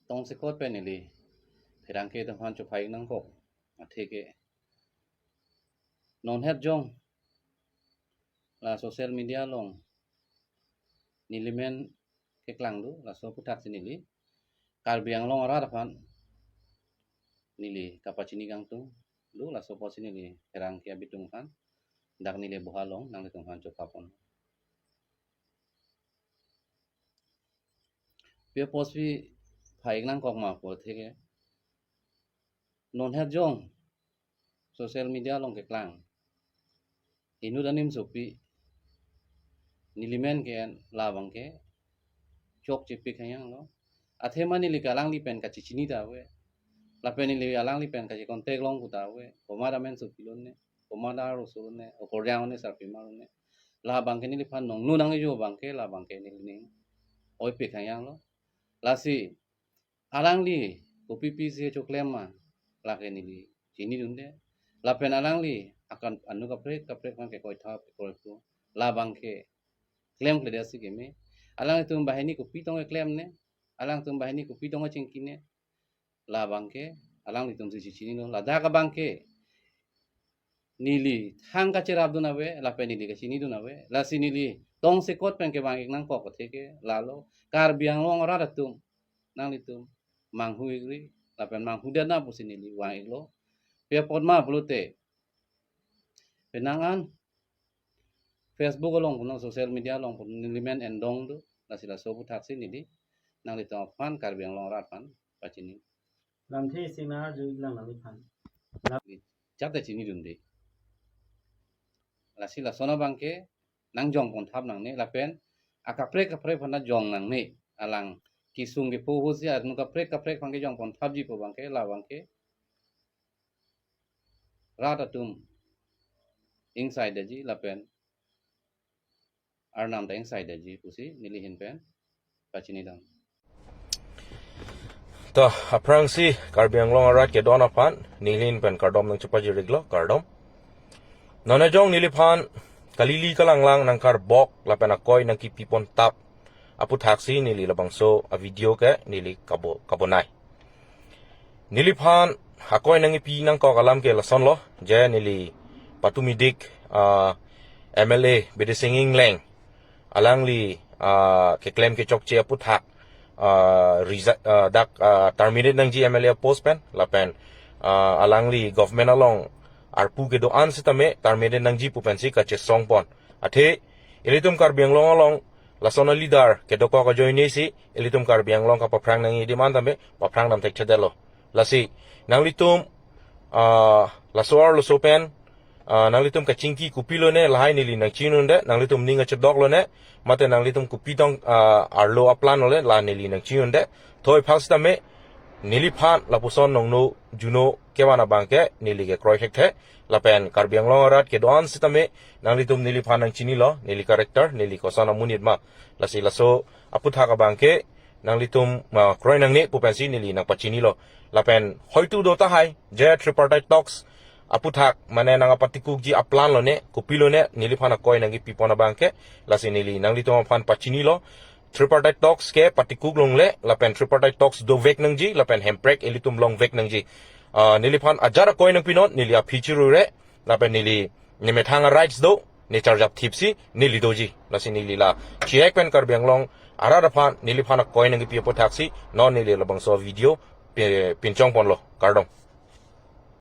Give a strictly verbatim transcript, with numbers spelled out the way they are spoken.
tongsekot pen neli pherangke atum aphan chophaik nangkok atheke, non het jong la social media along nelimen keklang do, laso aputhak si neli Karbi Anglong arat aphan neli kapachini kangtung do, laso apotsi neli pherangke abitung aphan dak neli boha along nanglitum aphan chopapon. Pi apotsi phaik nangkok ma pu atheke, non het jong social media along keklang inut animsopi nelimen ke-en labang ke chokche pik hanyang lo. Athema neli ke alangli pen kachechini ta ave, lapen neli alangli pen kache contact long pu ta ave, komat amensopi lone, komat arloso lone, okorjang lone, sarpimar lone, labang ke neliphan nongnu nangjo abang ke, labang ke neli ning oipik hanyang lo. Lasi alangli kopi pisi choklem ma, lake neli chinidunde. Lapen alangli akan anu kaprek kaprek aphan ke koithap koipu, labang ke klemkledet si keme. Alanglitum banghini kopi tong keklem ne, alangtum banghini kopi tong kachingki ne, labang ke alanglitum si chechinilo. Ladak abang ke neli thang kacherapdun ave, lapen neli kachinidun ave. Lasi neli tongsekot pen kevang-ik nangkok atheke lalo, Karbi Anglong arat atum, nanglitum manghu-ikri lapen manghudet nang pusi neli vang-iklo. Pi apot ma pulote, penang an Facebook along punon, social media along punon, nelimen endong do, lasi laso aputhak si neli nanglitum aphan, Karbi Anglong arat aphan pachini. Lamthe isi nang arju-ik lang nangliphan. Chata chinidunde. Lasi lason abang ke nangjongpon thap nangne, lapen akaprek kaprek aphan ta jong nangne. Alang kesung kepo ahutsi anu kaprek kaprek aphan kejongpon thapji pu abang ke, labang ke rat atum ingsaidetji lapen Arnam ta ingsaidetji pusi neli ahin pen pachinidam. To, aphrangsi Karbi Anglong arat kedo-an aphan neli ahin pen kardom nangchepajir-iklo, kardom. Non ajong neliphan kalili kalanglang nangkarbok lapen akoi nangkipipon thap aputhak si neli labangso a-video ke neli kabo, kabonai. Neliphan akoi nangkipi nangkok alam ke lasonlo, je neli patumidik, ah, M L A Bidising Engleng, alangli, ah, keklem kechokche aputhak, ah, resi-, ah, dak, ah, terminate nangji M L A post pen, lapen, ah, alangli government along arpu kedo-an sitame terminate nangji pu pensi kachesongpon. Athe ilitum Karbi Anglong along lason a-leader kedokok ajoine si ilitum Karbi Anglong kapaphrang nangji demand tame paphrang dam thekthedetlo. Lasi nanglitum, ah, laso arloso pen, ah, nanglitum kachingki kopilone, lahai neli nangchinidunde, nanglitum ning achedoklone, mate nanglitum kopi tong, ah, arlo a-plan lone, la neli nangchinidunde. Thoi phal sitame neliphan lapuson nongno juno kevan abang ke neli kekroi thekthe. Lapen Karbi Anglong arat kedo-an sitame nanglitum neliphan nangchinilo, neli character, neli koson amonit ma. Lasi laso aputhak abang ke nanglitum, ah, kroi nangne pu pensi neli nangpachinilo. Lapen hoitu do tahai, je tripartite talks aputhak mane nangpatikukji a-plan lone, kopilone, neliphan akoi nangkipipon abang ke, lasi neli nanglitum aphan pachinilo. Tripartite talks ke patikuk longle, lapen tripartite talks dovek nangji, lapen hemprek ilitum longvek nangji. Ah, neliphan ajat akoi nangpinon, neli aphi chirure, lapen neli nemethang a-rights do, ne charjap thipsi neli doji. Lasi neli la chihek pen Karbi Anglong arat aphan neliphan akoi nangkipi aputhak si non neli labangso video pi-, pinchongponlo. Kardom.